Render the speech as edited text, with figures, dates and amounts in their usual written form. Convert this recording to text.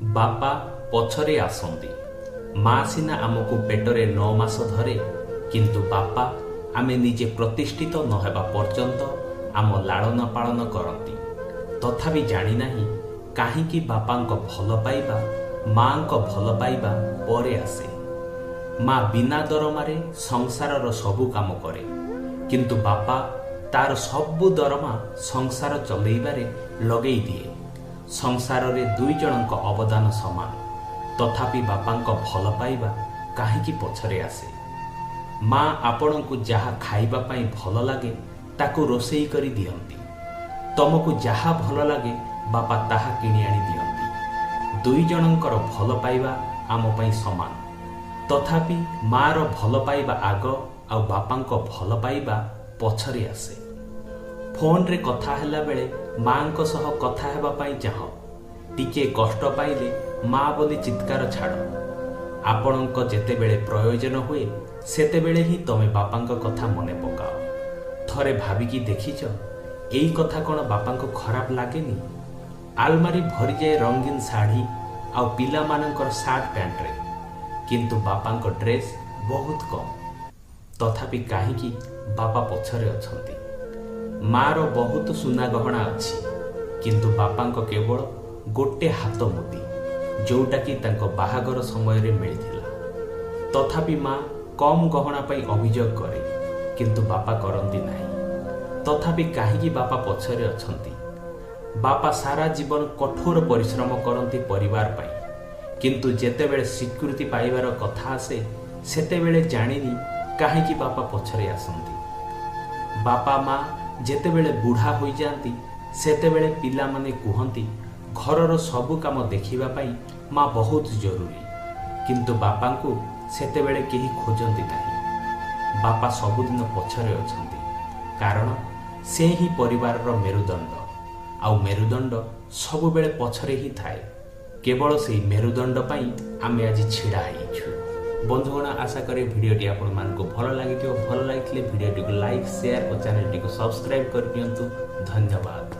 ବାପା ପଛରେ ଆସନ୍ତି। ମା ସିନା ଆମକୁ ପେଟରେ 9 ମାସ ଧରେ, କିନ୍ତୁ ବାପା ଆମେ ନିଜେ ପ୍ରତିଷ୍ଠିତ ନ ହେବା ପର୍ଯ୍ୟନ୍ତ ଆମ ଲାଳନ ପାଳନ କରନ୍ତି। ତଥାପି ଜାଣିନାହିଁ କାହିଁକି ବାପାଙ୍କ ଭଲ ପାଇବା ମାଙ୍କ ଭଲ ପାଇବା ପରେ ଆସେ। ମା ବିନା ଦରମାରେ ସଂସାରର ସବୁ କାମ କରେ, କିନ୍ତୁ ବାପା ତାର ସବୁ ଦରମା ସଂସାର ଚଲେଇବାରେ ଲଗେଇ ଦିଏ। ସଂସାରରେ 2 ଜଣଙ୍କ ଅବଦାନ ସମାନ, ତଥାପି ବାପାଙ୍କ ଭଲ ପାଇବା କାହିଁକି ପଛରେ ଆସେ? ମା ଆପଣଙ୍କୁ ଯାହା ଖାଇବା ପାଇଁ ଭଲ ଲାଗେ ତାକୁ ରୋଷେଇ କରି ଦିଅନ୍ତି। ତମକୁ ଯାହା ଭଲ ଲାଗେ ବାପା ତାହା କିଣି ଆଣି ଦିଅନ୍ତି। 2 ଜଣଙ୍କର ଭଲ ପାଇବା ଆମ ପାଇଁ ସମାନ, ତଥାପି ମାର ଭଲ ପାଇବା ଆଗ ଆଉ ବାପାଙ୍କ ଭଲ ପାଇବା ପଛରେ ଆସେ। ଫୋନରେ କଥା ହେଲା ବେଳେ ମାଙ୍କ ସହ କଥା ହେବା ପାଇଁ ଚାହଁ, ଟିକିଏ କଷ୍ଟ ପାଇଲେ ମା ବୋଲି ଚିତ୍କାର ଛାଡ଼। ଆପଣଙ୍କ ଯେତେବେଳେ ପ୍ରୟୋଜନ ହୁଏ ସେତେବେଳେ ହିଁ ତମେ ବାପାଙ୍କ କଥା ମନେ ପକାଅ। ଥରେ ଭାବିକି ଦେଖିଛ ଏଇ କଥା କ'ଣ ବାପାଙ୍କୁ ଖରାପ ଲାଗେନି? ଆଲମାରି ଭରିଯାଏ ରଙ୍ଗୀନ ଶାଢ଼ୀ ଆଉ ପିଲାମାନଙ୍କର ସାର୍ଟ ପ୍ୟାଣ୍ଟରେ, କିନ୍ତୁ ବାପାଙ୍କ ଡ୍ରେସ୍ ବହୁତ କମ୍। ତଥାପି କାହିଁକି ବାପା ପଛରେ ଅଛନ୍ତି? ମାର ବହୁତ ସୁନା ଗହଣା ଅଛି, କିନ୍ତୁ ବାପାଙ୍କ କେବଳ ଗୋଟେ ହାତ ମୁଦି, ଯୋଉଟାକି ତାଙ୍କ ବାହାଘର ସମୟରେ ମିଳିଥିଲା। ତଥାପି ମା କମ୍ ଗହଣା ପାଇଁ ଅଭିଯୋଗ କରେ, କିନ୍ତୁ ବାପା କରନ୍ତି ନାହିଁ। ତଥାପି କାହିଁକି ବାପା ପଛରେ ଅଛନ୍ତି? ବାପା ସାରା ଜୀବନ କଠୋର ପରିଶ୍ରମ କରନ୍ତି ପରିବାର ପାଇଁ, କିନ୍ତୁ ଯେତେବେଳେ ସ୍ୱୀକୃତି ପାଇବାର କଥା ଆସେ ସେତେବେଳେ ଜାଣିନି କାହିଁକି ବାପା ପଛରେ ଆସନ୍ତି। ବାପା ମା ଯେତେବେଳେ ବୁଢ଼ା ହୋଇଯାଆନ୍ତି ସେତେବେଳେ ପିଲାମାନେ କୁହନ୍ତି ଘରର ସବୁ କାମ ଦେଖିବା ପାଇଁ ମା ବହୁତ ଜରୁରୀ, କିନ୍ତୁ ବାପାଙ୍କୁ ସେତେବେଳେ କେହି ଖୋଜନ୍ତି ନାହିଁ। ବାପା ସବୁଦିନ ପଛରେ ଅଛନ୍ତି, କାରଣ ସେ ହିଁ ପରିବାରର ମେରୁଦଣ୍ଡ, ଆଉ ମେରୁଦଣ୍ଡ ସବୁବେଳେ ପଛରେ ହିଁ ଥାଏ। କେବଳ ସେଇ ମେରୁଦଣ୍ଡ ପାଇଁ ଆମେ ଆଜି ଛିଡ଼ା ହେଇଛୁ। ବନ୍ଧୁଗଣ, ଆଶା କରେ ଭିଡ଼ିଓଟି ଆପଣମାନଙ୍କୁ ଭଲ ଲାଗିଥିବ। ଭଲ ଲାଗିଥିଲେ ଭିଡ଼ିଓଟିକୁ ଲାଇକ୍, ସେୟାର ଓ ଚ୍ୟାନେଲଟିକୁ ସବସ୍କ୍ରାଇବ୍ କରିଦିଅନ୍ତୁ। ଧନ୍ୟବାଦ।